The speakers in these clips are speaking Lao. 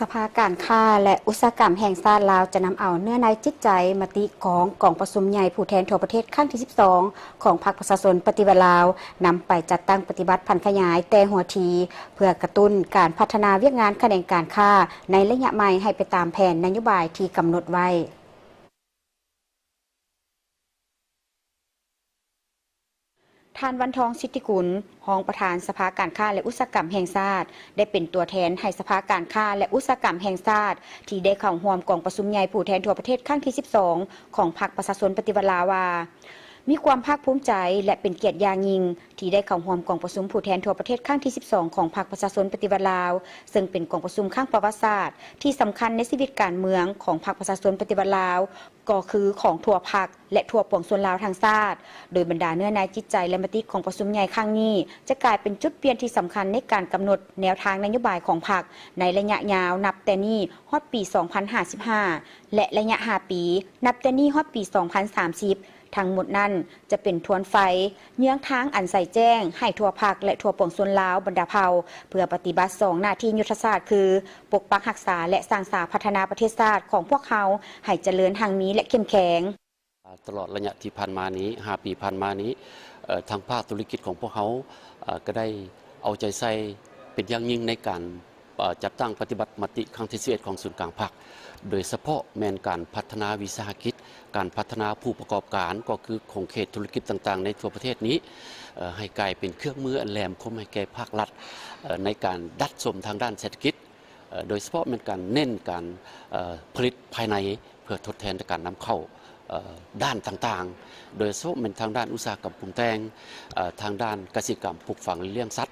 ສະພາການຄ້າ ແລະ ອຸດສາຫະກຳແຫ່ງຊາດລາວ ຈະນຳເອົາເນື້ອໃນຈິດໃຈມະຕິຂອງກອງປະຊຸມໃຫຍ່ຜູ້ແທນທົ່ວປະເທດຄັ້ງທີສິບສອງ ຂອງພັກປະຊາຊົນປະຕິວັດລາວ ນຳໄປຈັດຕັ້ງປະຕິບັດຜັນຂະຫຍາຍແຕ່ຫົວທີ ເພື່ອກະຕຸ້ນການພັດທະນາວຽກງານຂະແໜງການຄ້າໃນໄລຍະໃໝ່ໃຫ້ໄປຕາມແຜນນະໂຍບາຍທີ່ກຳນົດໄວ້. ທ່ານ ວັນທອງ ສິດທິກຸນ ຮອງປະທານສະພາການຄ້າ ແລະ ອຸດສາຫະກຳແຫ່ງຊາດ ໄດ້ເປັນຕົວແທນໃຫ້ສະພາການຄ້າ ແລະ ອຸດສາຫະກຳແຫ່ງຊາດ ທີ່ໄດ້ເຂົ້າຮ່ວມກອງປະຊຸມໃຫຍ່ຜູ້ແທນທົ່ວປະເທດຄັ້ງທີສິບສອງ ຂອງພັກປະຊາຊົນປະຕິວັດລາວວ່າ ມີຄວາມພາກພູມໃຈ ແລະ ເປັນກຽດຢ່າງຍິ່ງ ທີ່ໄດ້ເຂົ້າຮ່ວມກອງປະຊຸມຜູ້ແທນທົ່ວປະເທດຄັ້ງທີສິບສອງ ຂອງພັກປະຊາຊົນປະຕິວັດລາວ, ເຊິ່ງເປັນກອງປະຊຸມຄັ້ງປະຫວັດສາດທີ່ສຳຄັນໃນຊີວິດການເມືອງຂອງພັກປະຊາຊົນປະຕິວັດລາວ ກໍຄືຂອງທົ່ວພັກ ແລະ ທົ່ວປວງຊົນລາວທັງຊາດ, ໂດຍບັນດາເນື້ອໃນຈິດໃຈ ແລະ ມະຕິຂອງປະຊຸມໃຫຍ່ຄັ້ງນີ້ ຈະກາຍເປັນຈຸດປ່ຽນທີ່ສຳຄັນໃນການກຳນົດແນວທາງນະໂຍບາຍຂອງພັກໃນໄລຍະຍາວ ນັບແຕ່ນີ້ຮອດປີສອງພັນຫ້າສິບຫ້າ ແລະ ໄລຍະຫ້າປີ ນັບແຕ່ນີ້ຮອດປີສອງພັນສາມສິບ. ທັງໝົດນັ້ນຈະເປັນທວນໄຟ ເຍືອງທາງອັນໃສແຈ້ງໃຫ້ທົ່ວພັກ ແລະ ທົ່ວປວງຊົນລາວບັນດາເຜົ່າ ເພື່ອປະຕິບັດສອງໜ້າທີ່ຍຸດທະສາດ ຄື ປົກປັກຮັກສາ ແລະ ສ້າງສາພັດທະນາປະເທດຊາດຂອງພວກເຮົາໃຫ້ຈະເລີນຮັ່ງມີ ແລະ ເຂັ້ມແຂງ. ຕະຫຼອດໄລຍະທີ່ຜ່ານມານີ້ ຫ້າປີຜ່ານມານີ້ ເອີ ທາງພາກທຸລະກິດຂອງພວກເຮົາ ເອີ ກໍໄດ້ເອົາໃຈໃສ່ເປັນຢ່າງຍິ່ງໃນການ ເອີ ຈັດຕັ້ງປະຕິບັດມະຕິຄັ້ງທີສິບເອັດ ຂອງສູນກາງພັກ, ໂດຍສະເພາະແມ່ນການພັດທະນາວິສາຫະກິດ, ການພັດທະນາຜູ້ປະກອບການ ກໍຄືຂົງເຂດທຸລະກິດຕ່າງໆໃນທົ່ວປະເທດນີ້ ເອີ ໃຫ້ກາຍເປັນເຄື່ອງມືອັນແຫຼມຄົມໃຫ້ແກ່ພາກລັດ ເອີ ໃນການດັດສົມທາງດ້ານເສດຖະກິດ, ເອີ ໂດຍສະເພາະແມ່ນການເນັ້ນການ ເອີ ຜະລິດພາຍໃນ ເພື່ອທົດແທນການນຳເຂົ້າ ເອີ ດ້ານຕ່າງໆ ໂດຍສະເພາະແມ່ນທາງດ້ານອຸດສາຫະກຳປຸງແຕ່ງ, ເອີ ທາງດ້ານກະສິກຳ, ປູກຝັງ ແລະ ລ້ຽງສັດ.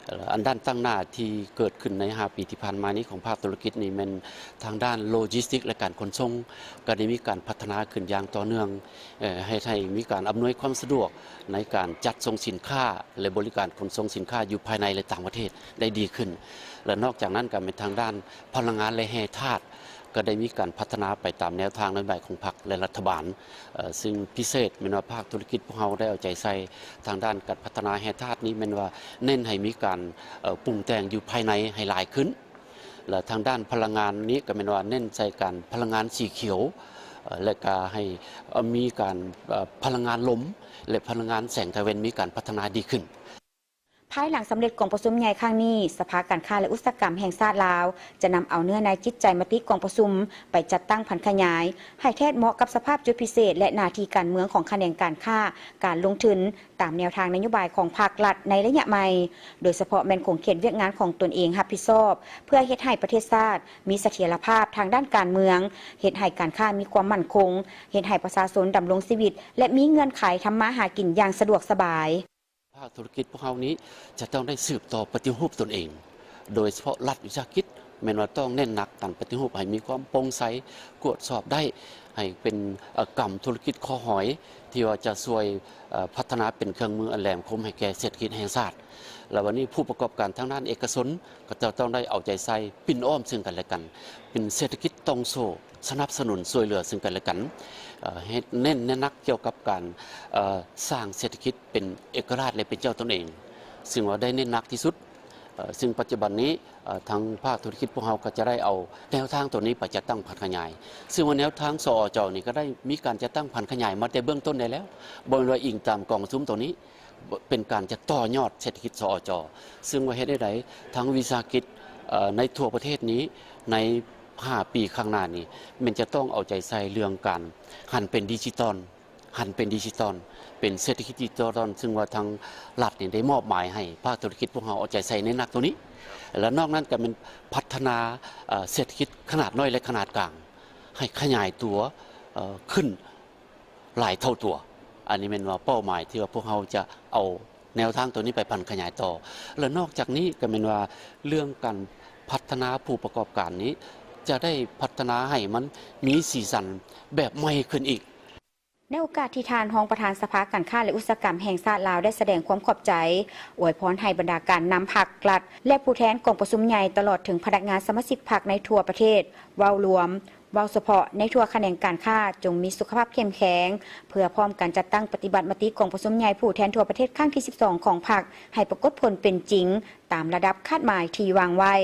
ເອີ ອັນດ້ານຕັ້ງໜ້າທີ່ເກີດຂຶ້ນໃນຫ້າປີທີ່ຜ່ານມານີ້ຂອງພາກທຸລະກິດນີ້ແມ່ນທາງດ້ານໂລຈິສຕິກ ແລະ ການຂົນສົ່ງ ກໍໄດ້ມີການພັດທະນາຂຶ້ນຢ່າງຕໍ່ເນື່ອງ, ເອີ ເຮັດໃຫ້ມີການອຳນວຍຄວາມສະດວກໃນການຈັດສົ່ງສິນຄ້າ ແລະ ບໍລິການຂົນສົ່ງສິນຄ້າຢູ່ພາຍໃນ ແລະ ຕ່າງປະເທດໄດ້ດີຂຶ້ນ. ແລະ ນອກຈາກນັ້ນກໍແມ່ນທາງດ້ານພະລັງງານ ແລະ ແຮ່ທາດ ກໍໄດ້ມີການພັດທະນາໄປຕາມແນວທາງນະໂຍບາຍຂອງພັກ ແລະ ລັດຖະບານ, ເອີ ຊຶ່ງພິເສດແມ່ນວ່າພາກທຸລະກິດພວກເຮົາໄດ້ເອົາໃຈໃສ່ທາງດ້ານການພັດທະນາແຮ່ທາດນີ້ ແມ່ນວ່າເນັ້ນໃຫ້ມີການ ເອີ ປຸງແຕ່ງຢູ່ພາຍໃນໃຫ້ຫຼາຍຂຶ້ນ ແລະ ທາງດ້ານພະລັງງານນີ້ກໍແມ່ນວ່າເນັ້ນໃສ່ການພະລັງງານສີຂຽວ ເອີ ແລະ ກະໃຫ້ ເອີ ມີການ ເອີ ພະລັງງານລົມ ແລະ ພະລັງງານແສງຕາເວັນມີການພັດທະນາດີຂຶ້ນ. ພາຍຫຼັງສຳເລັດກອງປະຊຸມໃຫຍ່ຄັ້ງນີ້, ສະພາການຄ້າ ແລະ ອຸດສາຫະກຳແຫ່ງຊາດລາວ ຈະນຳເອົາເນື້ອໃນຈິດໃຈມະຕິກອງປະຊຸມໄປຈັດຕັ້ງຜັນຂະຫຍາຍ ໃຫ້ແທດເໝາະກັບສະພາບຈຸດພິເສດ ແລະ ໜ້າທີ່ການເມືອງຂອງຂະແໜງການຄ້າ, ການລົງທຶນ ຕາມແນວທາງນະໂຍບາຍຂອງພັກລັດໃນໄລຍະໃໝ່, ໂດຍສະເພາະແມ່ນຂົງເຂດວຽກງານຂອງຕົນເອງຮັບຜິດຊອບ ເພື່ອເຮັດໃຫ້ປະເທດຊາດມີສະຖຽນລະພາບທາງດ້ານການເມືອງ, ເຮັດໃຫ້ການຄ້າມີຄວາມໝັ້ນຄົງ, ເຮັດໃຫ້ປະຊາຊົນດຳລົງຊີວິດ ແລະ ມີເງື່ອນໄຂທຳມາຫາກິນຢ່າງສະດວກສະບາຍ. ພາກທຸລະກິດພວກເຮົານີ້ຈະຕ້ອງໄດ້ສືບຕໍ່ປະຕິຮູບຕົນເອງ, ໂດຍສະເພາະລັດວິສາຫະກິດ ແມ່ນວ່າຕ້ອງເນັ້ນໜັກການປະຕິຮູບໃຫ້ມີຄວາມໂປ່ງໃສ, ກວດສອບໄດ້ ໃຫ້ເປັນ ເອີ ກຳທຸລະກິດຂໍ້ຫອຍ ທີ່ວ່າຈະຊ່ວຍ ເອີ ພັດທະນາເປັນເຄື່ອງມືອັນແຫຼມຄົມໃຫ້ແກ່ເສດຖະກິດແຫ່ງຊາດ. ແລ້ວບັດນີ້ຜູ້ປະກອບການທາງດ້ານເອກະຊົນ ກໍຈະຕ້ອງໄດ້ເອົາໃຈໃສ່ປິ່ນອ້ອມເຊິ່ງກັນແລະກັນ, ເປັນເສດຖະກິດຕ່ອງໂສ້ ສະໜັບສະໜູນຊ່ວຍເຫຼືອເຊິ່ງກັນແລະກັນ, ເອີ ເຮັດເນັ້ນແນະໜັກກ່ຽວກັບການ ເອີ ສ້າງເສດຖະກິດເປັນເອກະລາດ ແລະ ເປັນເຈົ້າຕົນເອງ, ເຊິ່ງວ່າໄດ້ເນັ້ນໜັກທີ່ສຸດ. ເອີ ເຊິ່ງປັດຈຸບັນນີ້ ເອີ ທາງພາກທຸລະກິດພວກເຮົາກໍຈະໄດ້ເອົາແນວທາງໂຕນີ້ໄປຈັດຕັ້ງຜັນຂະຫຍາຍ, ເຊິ່ງວ່າແນວທາງ ສອຈ ນີ້ກໍໄດ້ມີການຈັດຕັ້ງຜັນຂະຫຍາຍມາແຕ່ເບື້ອງຕົ້ນໄດ້ແລ້ວ, ບໍ່ແມ່ນວ່າອີງຕາມກອງປະຊຸມໂຕນີ້ ເປັນການຈະຕໍ່ຍອດເສດຖະກິດ ສອຈ ເຊິ່ງວ່າເຮັດແນວໃດທາງວິສາຫະກິດ ເອີ ໃນທົ່ວປະເທດນີ້ ໃນຫ້າປີຂ້າງໜ້ານີ້ ແມ່ນຈະຕ້ອງເອົາໃຈໃສ່ເລື່ອງການຫັນເປັນດິຈິຕອນ, ຫັນເປັນດິຈິຕອນ, ເປັນເສດຖະກິດດິຈິຕອນ, ເຊິ່ງວ່າທາງລັດນີ້ໄດ້ມອບໝາຍໃຫ້ພາກທຸລະກິດພວກເຮົາເອົາໃຈໃສ່ໃນໜັກໂຕນີ້. ແລະ ນອກນັ້ນກໍແມ່ນພັດທະນາ ເອີ ເສດຖະກິດຂະໜາດນ້ອຍ ແລະ ຂະໜາດກາງ ໃຫ້ຂະຫຍາຍຕົວ ເອີ ຂຶ້ນ ຫຼາຍເທົ່າຕົວ. ອັນນີ້ແມ່ນວ່າເປົ້າໝາຍທີ່ວ່າພວກເຮົາຈະເອົາແນວທາງໂຕນີ້ໄປຜັນຂະຫຍາຍຕໍ່. ແລະ ນອກຈາກນີ້ກໍແມ່ນວ່າເລື່ອງການພັດທະນາຜູ້ປະກອບການນີ້ ຈະໄດ້ພັດທະນາໃຫ້ມັນມີສີສັນແບບໃໝ່ຂຶ້ນອີກ. ໃນໂອກາດທີ່ທ່ານຮອງປະທານສະພາການຄ້າ ແລະ ອຸດສາຫະກຳແຫ່ງຊາດລາວ ໄດ້ສະແດງຄວາມຂອບໃຈ, ອວຍພອນໃຫ້ບັນດາການນຳພັກລັດ ແລະ ຜູ້ແທນກອງປະຊຸມໃຫຍ່ ຕະຫຼອດເຖິງພະນັກງານສະມາຊິກພັກໃນທົ່ວປະເທດ ເວົ້າລວມ, ເວົ້າສະເພາະໃນທົ່ວຂະແໜງການຄ້າ ຈົ່ງມີສຸຂະພາບເຂັ້ມແຂງ ເພື່ອພ້ອມກັນຈັດຕັ້ງປະຕິບັດມະຕິກອງປະຊຸມໃຫຍ່ຜູ້ແທນທົ່ວປະເທດຄັ້ງທີສິບສອງຂອງພັກ ໃຫ້ປາກົດຜົນເປັນຈິງຕາມລະດັບຄາດໝາຍທີ່ວາງໄວ້.